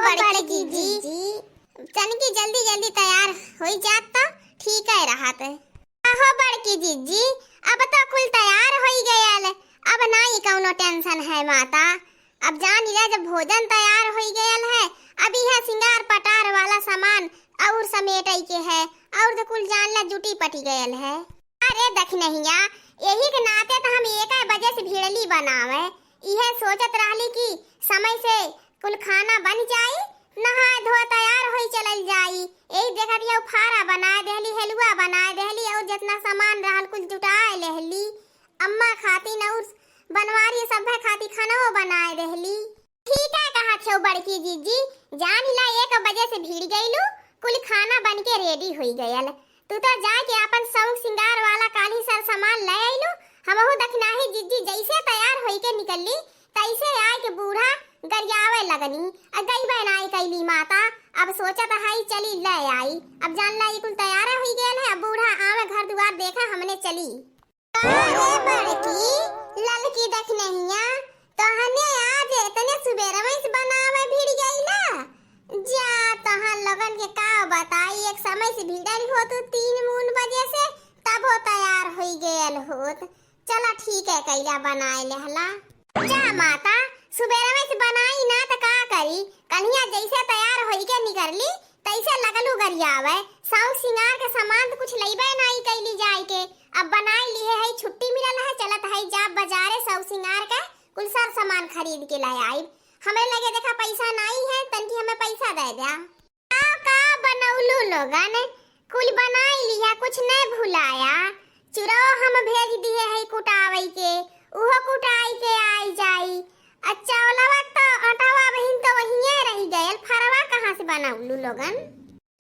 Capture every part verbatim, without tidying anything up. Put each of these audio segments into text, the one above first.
बड़की जिज्जी, तनकी जल्दी जल्दी तैयार होई जात तो ठीक है रहत। अहो बड़की जिज्जी, अब तो कुल तैयार होई गयल, अब नाई कौनो tension है माता। अब जान लिया, जब भोजन तैयार होई गयल है, अब यह सिंगार पटार वाला सामान और समेटई के है, और तो कुल जान ला जुटी पटी गयल है। अरे दखिनहिया, यही के नाते तो हम एक बजे से भिड़ली बनावे, इहे सोचत रहली कि समय से कुल खाना बन जाई, नहाए धोए तैयार होई चलल जाई। यही देखत यौ फारा बनाए देहली, हलुआ बनाए देहली, और जितना सामान रहल कुल जुटाए लेहली। अम्मा खातिन और बनवारी सभे खातिर खानवो बनाए देहली। ठीक है कहत हौ बड़की जिज्जी, जान ला एक बजे से भिड़ गईलू, कुल खाना बन के ready होई गयल। तू तो जाए के आपन शौक सिंगार वाला काल्ही सर सामान ले आइलू। हमहू दखिनाही जिज्जी जैसे तैयार होई के निकलली, तैसे आए के बूढ़ा गरियावे लगनी, "आ गईबे नाई कैली माता, अब सोचत हई चली ले आई।" अब जान ला ई कुल तैयार होई गयल है, अब बूढ़ा आवे घर दुआर देखा हमने चली। का रे बड़की, ललकी दखिनहिया, तोहने आज इतने सुबेरवे से बनावे भिड़ गईला? जा, तोहन लोगन के का बताई, एक समय से भिड़ल हो तू तीन मून बजे से, तबो तैयार होई गयल होत। चला ठीक है, कैला बनाए लेहला। जा माता, सुबेरवे से बनाई ना त का करी, कन्हिया जैसे तैयार होई के निकलली, तैसे लगलू गरियावे। शौक सिंगार के सामान त कुछ लइबे नाई कैली जाए के। अब बनाई लिहे है, छुट्टी मिलल है, चलत है जा बाजारे शौक सिंगार के कुल सर सामान खरीद के ले आइब। हमरे लगे देखा पैसा नाई है, तनकी हमें पैसा दे द्या। का, का बनौलू लोगन? कुल बनाई लिहा, कुछ न भुलाया। चुरवा हम भेज दिहे है कुटावई के, उहो कुटाई के आई जाई। आ चावलवा तो, आटावा बहिन तो वहिये रहि गयल, फरवा कहाँ से बनौलू लोगन?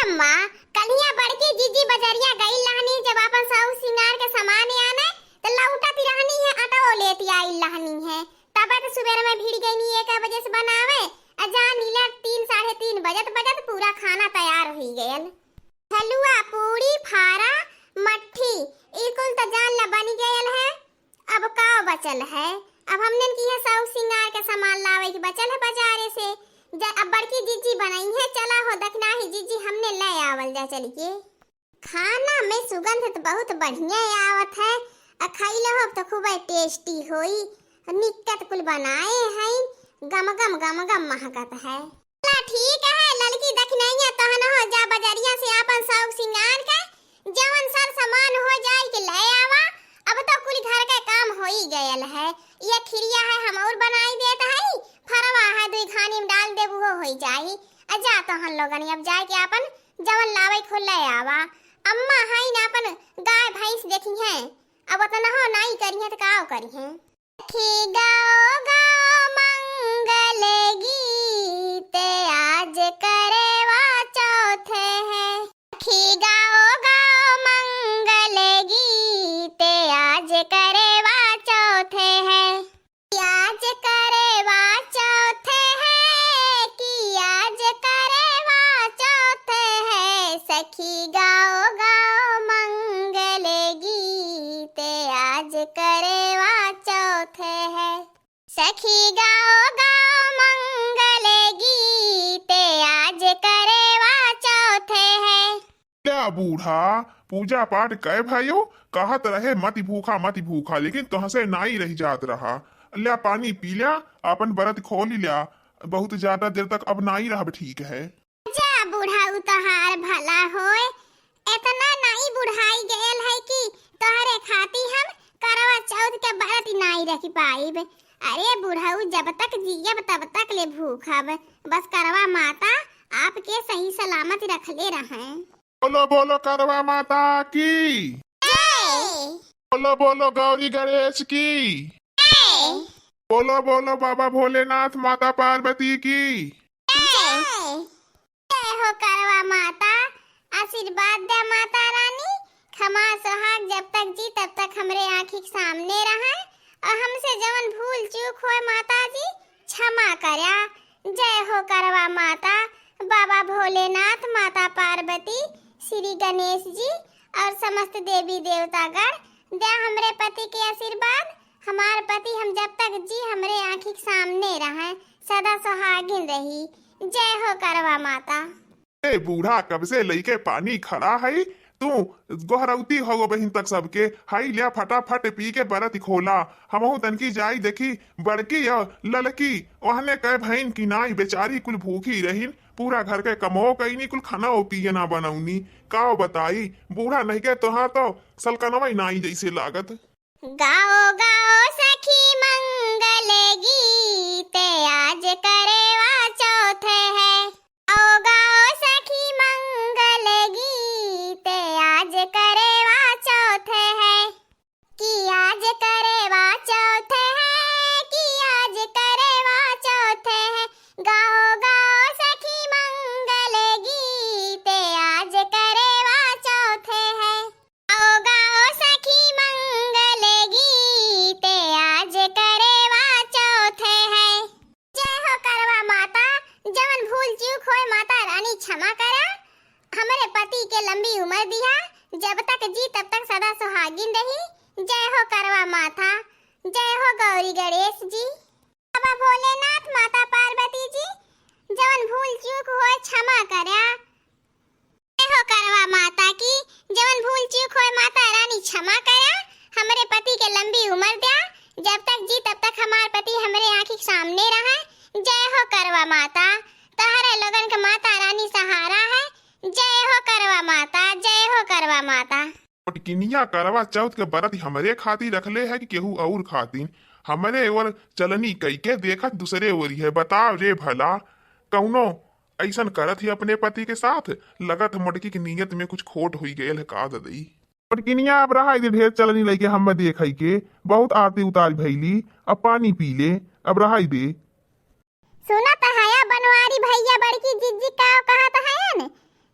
अम्मा, कल्हिया बड़की जिज्जी बजरिया गई रहनी, जब आपन शौक सिंगार के सामान आने, त लौटत रहनी है, आटाओ लेत आई रहनी है। तबे त सुबेर में भिड़ गईनी एक बजे से बनावे, आ जान लिया तीन, साढ़े तीन बजत बजत पूरा खाना तैयार हुई गयल। हलुआ, पूड़ी, फारा, मट्ठी, ई कुल त जान ला बनी गयल है। अब का बचल है? अब हमने की है शौक सिंगार के सामान लावे के बचल है बाजारे से। ज-, अब बड़की जिज्जी बनाई है, चला हो दखिनाही जिज्जी, हमने ले आवल जा चल के। खाना में सुगंध त बहुत बढ़िया आवत है, आ खइले हो त खूबे tasty होई। निक्कत कुल बनाए हैं, गम गम गम गम महकत है। चला ठीक है, ललकी दखिनैया तहन हो जा बजरिया से आपन शौक सिंगार के, जवन सर सामान हो जाए के ले आवा। अब तो कुल घर के काम होई गयल है। ये खिरिया है हम और बनाई देत हई, फरवा है दुई घानी में डाल देबू हो होई जाई। आ जा तहन लोगन अब जाए के आपन जवन लावे खो ले आवा। अम्मा हई ना, अपन गाय भैंस देखी हैं, अब उतना हो नाई करी हैं त का करी हैं। सखी गाओ गाओ मंगल गीत, आज करवा चौथ है। सखी गाओ गाओ मंगल गीत, आज करवा चौथ है। आज करवा चौथ है कि आज करवा चौथ है, सखी गाओ गाओ मंगल गीत, आज करवा चौथ है। सखी गाओ गाओ मंगल गीत, आज करवा चौथ है। ल्या बूढ़ा, पूजा पाठ कै भयो? कहत रहे मति भूखा, मति भूखा, लेकिन तोहसे नाई रहि जात रहा। ल्या पानी पी ल्या, आपन बरत खोलि ल्या, बहुत ज्यादा देर तक अब नाई रहब, ठीक है। जा बूढ़ा, उ तोहार भला होए, एतना नाई बुढ़ाई गयल है कि तोहरे खाती हम करवा चौथ के बरत नाई रखि पाइब। अरे बुढ़ऊ, जब तक जियब तब तक ले भूखब, बस करवा माता आपके सही सलामत रखले रहें। बोलो बोलो करवा माता की। जय। बोलो बोलो गौरी गणेश की। जय। बोलो बोलो बाबा भोलेनाथ माता पार्वती की। जय। जय हो करवा माता, आशीर्वाद दे माता रानी, खमा सोहाग जब तक जी तब तक हमरे आँखी के सामने रहे और हमसे जवन भूल चूक होए माता जी, क्षमा करया। जय हो करवा माता, बाबा भोलेनाथ, माता पार्वती, श्री गणेश जी और समस्त देवी देवतागण, द्या हमरे पति के आशीर्वाद। हमार पति हम जब तक जी हमरे आँखी के सामने रहे, सदा सुहागिन रही। जय हो करवा माता। ए बूढ़ा, कब से लइके पानी खड़ा है, तू गोहरौती हो बहिन तक सबके। हाई ल्या, फटाफट पी के बरत खोला। हमहू तनकी जाई देखी, बड़की और ललकी ओहने कै भइन कि नाई, बेचारी कुल भूखी रहिन। पूरा घर के कमो कइनी, कुल खाना ओ पिए ना बनौनी। का बताई, बूढ़ा नहीं के तोहार तो सलकनवा ही नाई जैसे लागत। गाओ गाओ सखी मंगल गीत, आज करवा चौथ है। गाओ गाओ सखी मंगल गीत, आज करवा चौथ है। कि आज करवा चौथ है, कि आज करवा चौथ है। गाओ गाओ सखी मंगल गीत, आज करवा चौथ है। गाओ गाओ सखी मंगल गीत, आज करवा चौथ है। जय हो करवा माता, जवन भूल चूक होए माता रानी क्षमा करा। हमरे पति के लंबी उम्र दिहा, जब तक जी तब तक सदा सुहागिन रही। जय हो करवा माता, जय हो गौरी गणेश जी। बाबा भोलेनाथ, माता पार्वती जी, जवन भूल चूक होए क्षमा करा। जय हो करवा माता की, जवन भूल चूक होए माता रानी क्षमा करा। हमरे पति के लंबी उम्र द्या, जब तक जी तब तक हमार पति हमरे आँखी के सामने रहे। जय हो करवा माता, तहरे लोगन के माता रानी सहारा है। जय हो करवा माता, जय हो करवा माता। मोटकिनिया, करवा चौथ के बरत हमरे खातिर रखले है कि केहू और खातिर? हमरे ओर चलनी कई के देखत दूसरे ओरी है। बताओ रे भला, कौनो ऐसन करत ही अपने पति के साथ? लगत मोटकी के नीयत में कुछ खोट हुई गयल है का ददई। मोटकिनिया, अब रहाई दे, ढेर चलनी लइके हम देखई के, बहुत आरती उतारी भइली, अब पानी पी ले, अब रहाई दे। सुनत हया बनवारी भैया, बड़की जिज्जी का कहत हयन,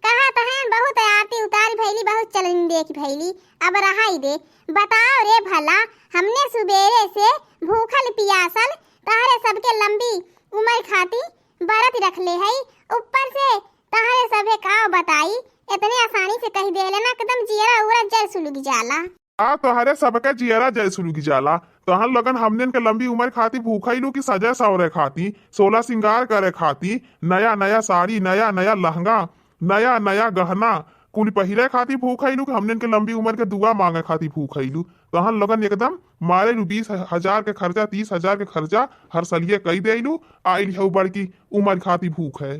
कहत हयन, बहुत आरती उतारी भइली, बहुत चलनी देखी भइली, अब रहाई दे। बताओ रे भला, हमने सुबेरे से भूखल पियासल तहरे सबके लंबी उम्र खाती बरत रखले हई, ऊपर से तहरे सभे का बताई, इतने आसानी से कह देले ना, एकदम जियरा उरा जर सुलुग जाला। आ तोहरे सबके जियरा जय सुलुग जाला। तोहन लोगन हमनेन के लंबी उम्र खाती भूखइलू कि सजय सवरे खाती, सोलह सिंगार करे खाती, नया नया साड़ी, नया नया लहंगा, नया नया गहना कुल पहिरे खाती भूखइलू कि हमनेन के लंबी उम्र के दुआ मांगे खाती भूखइलू? तोहन लोगन एकदम मारेलू बीस हजार के खर्चा, तीस हजार के खर्चा हर सलिए कई देलू, आइल हऊ बड़की उम्र खाती भूखे।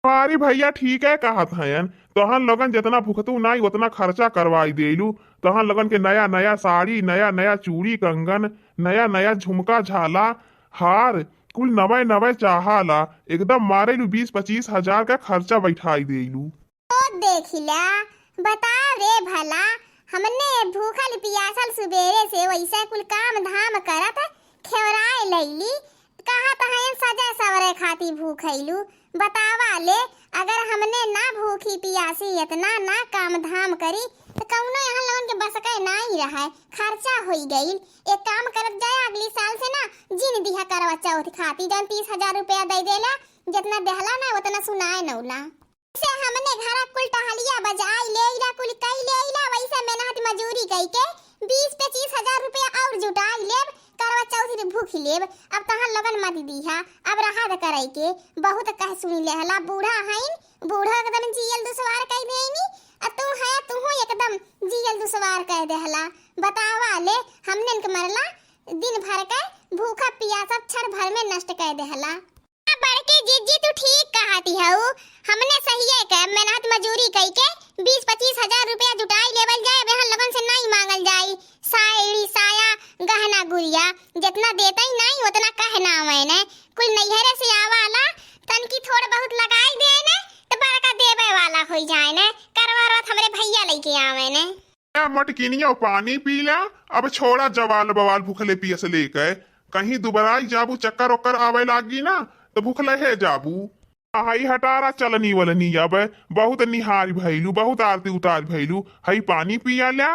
हमारी भैया ठीक है कहत हयन, तोहन लोगन जितना भुगतू नाई उतना खर्चा करवाई देलू। तोहन लोगन के नया नया साड़ी, नया नया चूड़ी कंगन, नया नया झुमका झाला हार, कुल नवे नवे चाहाला, एकदम मारेलू बीस पच्चीस हजार का खर्चा बैठाई देलू। तो देखिला, बताओ रे भला, हमने भूखल पियासल सुबेरे से वैसे कुल काम धाम करत खेवराए लैली, कहत हयन सजय सवरे खाती भूखइलू। बतावा ले, अगर हमने ना भूखी पियासी इतना ना काम धाम करी, त कौनो यहाँ लोगन के बस के नाई रहे, खर्चा होई गइल। एक काम करत जाए, अगली साल से ना जिन दिहा करवा चौथ खाती, जौन तीस हजार रुपया दे देला, जितना देहला ना उतना सुनाए नौला। से हमने घरा कुल टहलिया बजाई लेइला, कुल कई लेइला, वैसे मेहनत मजूरी कई के बीस पच्चीस हजार रुपया और जुटाई लेब, करवा चौथ रे भूखी लेब। अब तहन लोगन मत दीहा, अब रहा द करई के, बहुत कह सुनी लेहला, बूढ़ा हईन, बूढ़ा एकदम जियल दुश्वार कई देनी, आ तू है, तू एकदम जियल दुश्वार कह देहला। बतावा ले, हमने के मरला, दिन भर के भूखा पियासा क्षण भर में नष्ट कह देहला। बड़की जिज्जी, तू ठीक कहती हऊ। हमने सहिए के मेहनत मजूरी कई के बीस पच्चीस हजार रुपया जुटाई लेवल जाए, अब एहन लोगन से नाई मांगल जाई। साड़ी, साया, गहना गुरिया, जितना देते ही नाई, उतना कह ना आवे ने। कुल नैहरे से आवाला, तनकी थोड़ बहुत लगाई दे ने, तो बड़का देवे वाला होई जाए ने। करवा रथ हमरे भैया लेके आवे ने। ए मटकिनिया, पानी पी ला, अब छोड़ा जवाल बवाल भूखले पियसले के। कहीं दुबराई जाबू, चक्कर ओक्कर आवे लागी ना, तो भूखले हे जाबू। आ हई हटारा चलनी वलनी, अब बहुत निहार भइलू, बहुत आरती उतार भइलू। हई पानी पिया ला,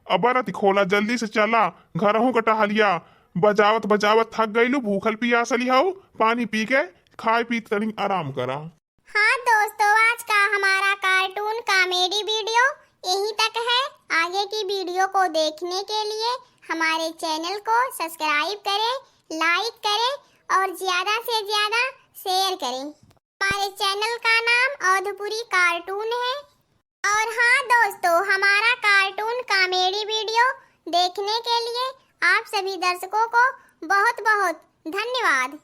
अब बरत खोला, जल्दी से चला, घरहू के टहलिया बजावत बजावत थक गइलू, भूखल पियासली हऊ, पानी पी के खाए पी तनी आराम करा। हाँ दोस्तों, आज का हमारा cartoon comedy video यहीं तक है। आगे की video को देखने के लिए हमारे channel को subscribe करें, like करें और ज़्यादा से ज़्यादा शेयर करें। हमारे चैनल का नाम अवधपुरी कार्टून है। और हाँ दोस्तों, हमारा कार्टून कॉमेडी वीडियो देखने के लिए आप सभी दर्शकों को बहुत बहुत धन्यवाद।